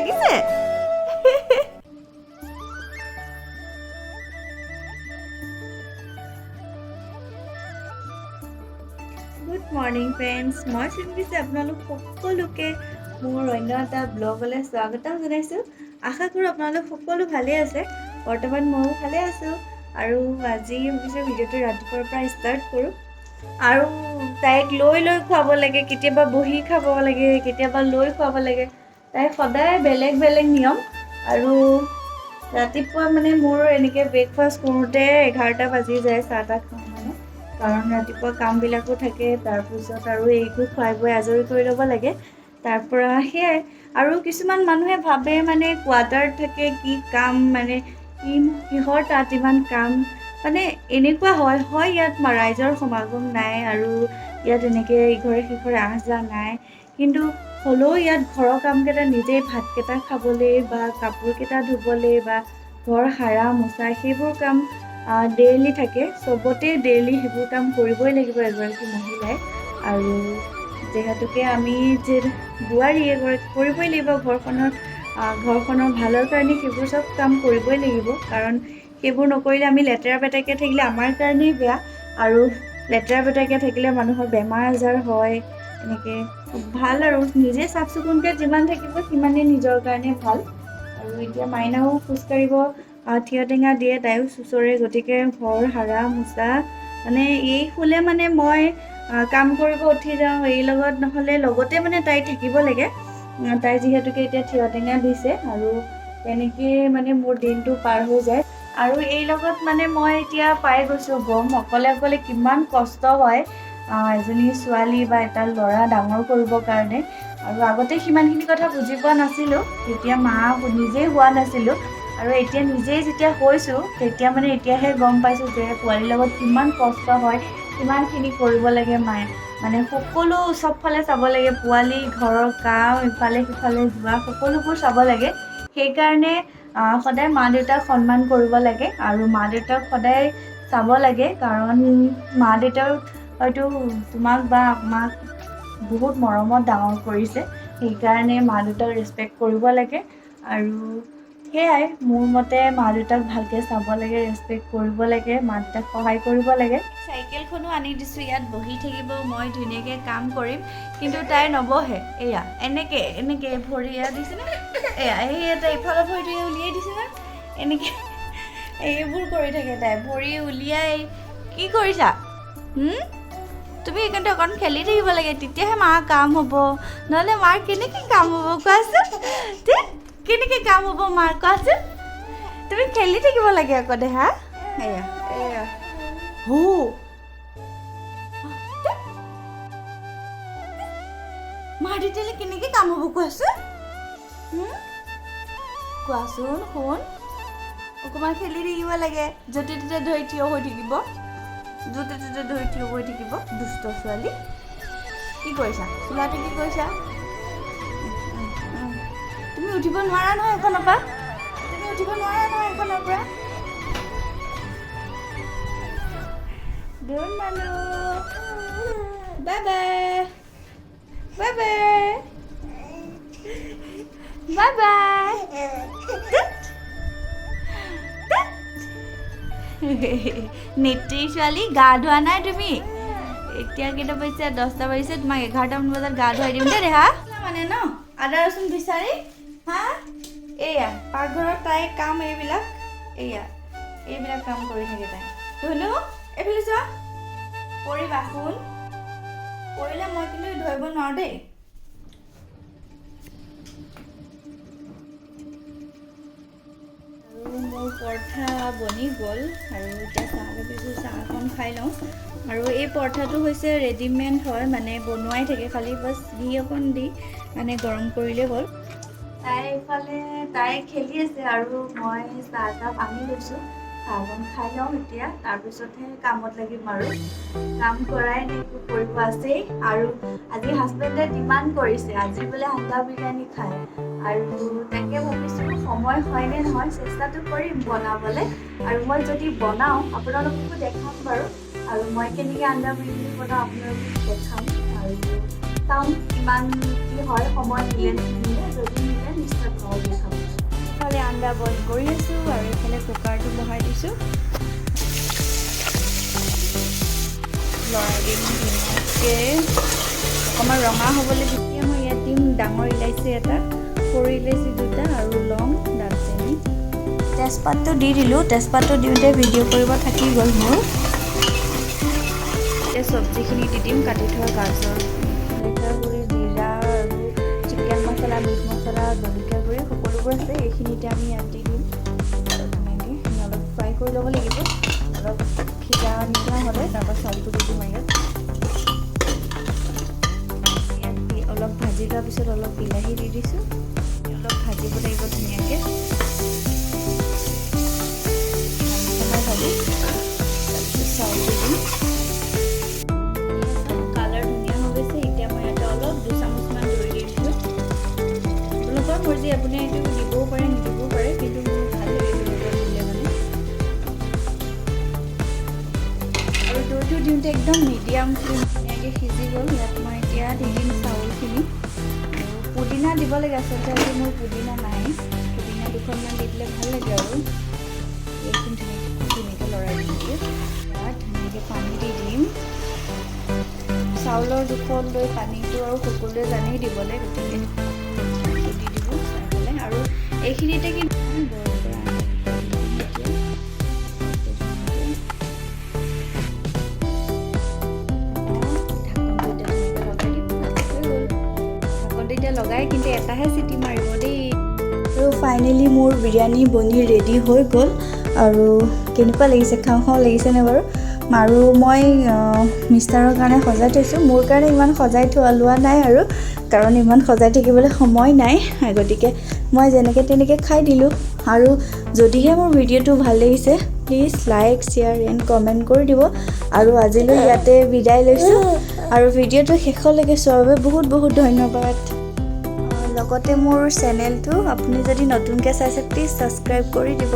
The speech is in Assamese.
লাগিছে। গুড মৰ্ণিং ফ্ৰেণ্ডছ, মই চিমকিছে আপোনালোক সকলোকে মোৰ অন্য এটা ব্লগলৈ স্বাগতম জনাইছোঁ। আশা কৰোঁ আপোনালোক সকলো ভালেই আছে। বৰ্তমান ময়ো ভালে আছোঁ আৰু আজি ভাবিছোঁ ভিডিঅ'টো ৰাতিপুৱাৰ পৰা ষ্টাৰ্ট কৰোঁ। আৰু তাইক লৈ লৈ খুৱাব লাগে, কেতিয়াবা বহি খাব লাগে, কেতিয়াবা লৈ খুৱাব লাগে। তাই সদায় বেলেগ বেলেগ নিয়ম। আৰু ৰাতিপুৱা মানে মোৰ এনেকৈ ব্ৰেকফাষ্ট কৰোঁতে 11টা বাজি যায়, চাহ তাহ খাওঁ মানে, কাৰণ ৰাতিপুৱা কামবিলাকো থাকে। তাৰপিছত আৰু এইকো খুৱাই বোৱাই আজৰি কৰি ল'ব লাগে। তাৰপৰা সেয়াই আৰু কিছুমান মানুহে ভাবে মানে কোৱাৰ্টাৰত থাকে, কি কাম, মানে কি কিহৰ তাত ইমান কাম, মানে এনেকুৱা হয়। হয়, ইয়াত ৰাইজৰ সমাগম নাই আৰু ইয়াত এনেকৈ ইঘৰে সিঘৰে আহ যাহ নাই, কিন্তু হ'লেও ইয়াত ঘৰৰ কামকেইটা নিজেই, ভাতকেইটা খাবলৈ বা কাপোৰকেইটা ধুবলৈ বা ঘৰ সাৰা মোচা সেইবোৰ কাম ডেইলি থাকে। চবতে ডেইলি সেইবোৰ কাম কৰিবই লাগিব এগৰাকী মহিলাই। আৰু যিহেতুকে আমি যে বোৱাৰী এগৰাকী, কৰিবই লাগিব। ঘৰখনৰ ভালৰ কাৰণে সেইবোৰ চব কাম কৰিবই লাগিব, কাৰণ সেইবোৰ নকৰিলে আমি লেতেৰা পেতেৰাকৈ থাকিলে আমাৰ কাৰণেই বেয়া। আৰু লেতেৰা পেতেৰাকৈ থাকিলে মানুহৰ বেমাৰ আজাৰ হয়। এনেকৈ ভাল আৰু নিজে চাফ চিকুণকৈ যিমান থাকিব সিমানেই নিজৰ কাৰণে ভাল। আৰু এতিয়া মাইনাও খোজকাঢ়িব থিয় টেঙা দিয়ে, তাইও চুঁচৰে। গতিকে ঘৰ সাৰা মোচা মানে এই শুলে মানে মই কাম কৰিব উঠি যাওঁ এই লগত, নহ'লে লগতে মানে তাই থাকিব লাগে। তাই যিহেতুকে এতিয়া থিয় টেঙা দিছে আৰু তেনেকেই মানে মোৰ দিনটো পাৰ হৈ যায়। আৰু এই লগত মানে মই এতিয়া পাই গৈছোঁ গম, অকলে অকলে কিমান কষ্ট হয় এজনী ছোৱালী বা এটা ল'ৰা ডাঙৰ কৰিবৰ কাৰণে। আৰু আগতে সিমানখিনি কথা বুজি পোৱা নাছিলোঁ, তেতিয়া মা নিজেই হোৱা নাছিলোঁ। আৰু এতিয়া নিজেই যেতিয়া হৈছোঁ, তেতিয়া মানে এতিয়াহে গম পাইছোঁ যে পোৱালীৰ লগত কিমান কষ্ট হয়, কিমানখিনি কৰিব লাগে মায়ে। মানে সকলো চবফালে চাব লাগে, পোৱালি, ঘৰৰ কাম, ইফালে সিফালে যোৱা, সকলোবোৰ চাব লাগে। সেইকাৰণে সদায় মা দেউতাক সন্মান কৰিব লাগে আৰু মা দেউতাক সদায় চাব লাগে, কাৰণ মা দেউতাক হয়তো তোমাক বা আমাক বহুত মৰমত ডাঙৰ কৰিছে। সেইকাৰণে মা দেউতাক ৰেচপেক্ট কৰিব লাগে। আৰু সেয়াই মোৰ মতে, মা দেউতাক ভালকৈ চাব লাগে, ৰেচপেক্ট কৰিব লাগে, মা দেউতাক সহায় কৰিব লাগে। চাইকেলখনো আনি দিছোঁ, ইয়াত বহি থাকিব, মই ধুনীয়াকৈ কাম কৰিম। কিন্তু তাই নবহে। এয়া এনেকৈ এনেকৈ ভৰি এয়া দিছেনে, এয়া এই এটা ইফালৰ ভৰিটো উলিয়াই দিছে না, এনেকৈ এইবোৰ কৰি থাকে তাই ভৰি উলিয়াই। কি কৰিছা? তুমি এইকাৰণে অকণ খেলি থাকিব লাগে, তেতিয়াহে মাৰ কাম হ'ব। নহ'লে মাৰ কেনেকৈ কাম হ'ব কোৱাচোন? দেই, কেনেকৈ কাম হ'ব মাৰ কোৱাচোন? তুমি খেলি থাকিব লাগে আকৌ দেহা। এয়া এয়া হো মাৰ, তেতিয়াহ'লে কেনেকৈ কাম হ'ব কোৱাচোন? কোৱাচোন শুন, অকণমান খেলি থাকিব লাগে। য'তে ত'তে ধৰি থিয় হৈ থাকিব, য'তে ত'তে ধৰি থিয় হৈ থাকিব। দুষ্ট ছোৱালী, কি কৰিছা? চোলাটো কি কৰিছা? তুমি উঠিব নোৱাৰা নহয় এখনৰ পৰা, তুমি উঠিব নোৱাৰা নহয় এখনৰ পৰা। ধুন মানুহ, bye bye bye bye bye bye. নেত্ৰী ছোৱালী, গা ধোৱা নাই তুমি। এতিয়া কেইটা বাজিছে? 10টা বাজিছে। তোমাক 11টামান বজাত গা ধুৱাই দিম দেই দেহা। মানে ন আদা ৰচুন বিচাৰি হা। এয়া পাকঘৰত তাইৰ কাম এইবিলাক, এয়া এইবিলাক কাম কৰি থাকে তাই। ধুনু, এইফালে চোৱা, পৰিবা শুন, পৰিলে মই কিন্তু ধৰিব নোৱাৰো দেই। আৰু মোৰ পৰঠা বনি গ'ল আৰু এতিয়া চাহ ভাবিছোঁ চাহকণ খাই লওঁ। আৰু এই পৰঠাটো হৈছে ৰেডিমেড হয়, মানে বনোৱাই থাকে, খালি বাছ ঘি অকণ দি মানে গৰম কৰিলেই হ'ল। তাই ইফালে তাই খেলি আছে আৰু মই চাহ একাপ আনি লৈছোঁ। চাহকণ খাই লওঁ এতিয়া, তাৰপিছতহে কামত লাগিম। আৰু কাম কৰাই নাই, একো কৰিব আছেই। আৰু আজি হাজবেণ্ডে ডিমাণ্ড কৰিছে, আজি বোলে আণ্ডা বিৰিয়ানী খায়। আৰু তাকে ভাবিছোঁ সময় হয়নে নহয়, চেষ্টাটো কৰিম বনাবলৈ। আৰু মই যদি বনাওঁ আপোনালোককো দেখাম বাৰু। আৰু মই কেনেকৈ আণ্ডা বিৰিয়ানী বনাওঁ আপোনালোকক দেখাম আৰু চাম কিমান কি হয়, সময় মিলে নিমিলে। যদি মিলে, নিশ্চয় আপোনালোকক দেখাম। ইফালে আণ্ডা বইল কৰি আছোঁ আৰু এইফালে কুকাৰটো বহাই দিছোঁ। লৰাই দিম ধুনীয়াকৈ, অকণমান ৰঙা হ'বলৈ। যেতিয়া মই ইয়াত দিম ডাঙৰ ইলাচি এটা, সৰু ইলাচি দুটা আৰু লং, দালচেনি। তেজপাতটো দি দিলোঁ। তেজপাতটো দিওঁতে ভিডিঅ' কৰিব থাকি গ'ল মোৰ। এতিয়া চব্জিখিনি দি দিম, কাটি থোৱা গাজৰ, জলকীয়া গুড়ি, জিৰা আৰু চিকেন মছলা, মিট মছলা, জলকীয়া গুড়ি সকলোবোৰ আছে। এইখিনি এতিয়া আমি ইয়াত দি দিম ধুনীয়াকৈ। অলপ ফ্ৰাই কৰি ল'ব লাগিব। অলপ সিজা নিচিনা হ'লে তাৰপৰা চাউলটো দি দিম। আৰু ইয়াত অলপ ভাজি লোৱাৰ পিছত অলপ বিলাহী দি দিছোঁ। অলপ ভাজিব লাগিব ধুনীয়াকৈ সময় ভাজি, তাৰপিছত চাউলটো দিম। কালাৰ ধুনীয়া হৈ গৈছে। এতিয়া মই ইয়াতে অলপ 2 চামুচমান দৈ দি দিছোঁ। আপোনালোকৰ মৰ্জি, আপুনি এইটো দিবও পাৰে, নিদিবও পাৰে, কিন্তু মোৰ ভাল লাগে তেনেকুৱা দিলে মানে। আৰু দৈটো দিওঁতে একদম মিডিয়াম ফ্লেম। ধুনীয়াকৈ সিজি গ'ল। ইয়াত মই এতিয়া দি দিম চাউলখিনি। আৰু পুদিনা দিব লাগে আচলতে, আজি মোৰ পুদিনা নাই। পুদিনা দুখনমান দি দিলে ভাল লাগে। আৰু এইখিনি ধুনীয়াকৈ ধুনীয়াকৈ লৰাই দিম। ইয়াত ধুনীয়াকৈ পানী দি দিম চাউলৰ জোখত লৈ। পানীটো আৰু সকলোৱে জানেই দিবলৈ, গতিকে দি দিব চাই পেলাই। আৰু এইখিনিতে কিন্তু বইল কৰা আণ্ডা দি দিম এতিয়া ধুনীয়াকৈ। ঢাকনটো এতিয়া ধুনীয়াকৈ লগাই দিম, হৈ গ'ল। ঢাকনটো এতিয়া লগাই কিন্তু এটাহে চিটি মাৰিব দেই। আৰু ফাইনেলি মোৰ বিৰিয়ানী বনি ৰেডি হৈ গ'ল। আৰু কেনেকুৱা লাগিছে? খাওঁ খাওঁ লাগিছেনে বাৰু? আৰু মই মিষ্টাৰৰ কাৰণে সজাই থৈছোঁ, মোৰ কাৰণে ইমান সজাই থোৱা লোৱা নাই আৰু কাৰণ ইমান সজাই থাকিবলৈ সময় নাই। গতিকে মই যেনেকৈ তেনেকৈ খাই দিলোঁ। আৰু যদিহে মোৰ ভিডিঅ'টো ভাল লাগিছে, please like, share and comment কৰি দিব। আৰু আজিলৈ ইয়াতে বিদায় লৈছোঁ। আৰু ভিডিঅ'টো শেষলৈকে চোৱাৰ বাবে বহুত বহুত ধন্যবাদ। লগতে মোৰ চেনেলটো আপুনি যদি নতুনকৈ চাইছে, প্লিজ ছাবস্ক্ৰাইব কৰি দিব।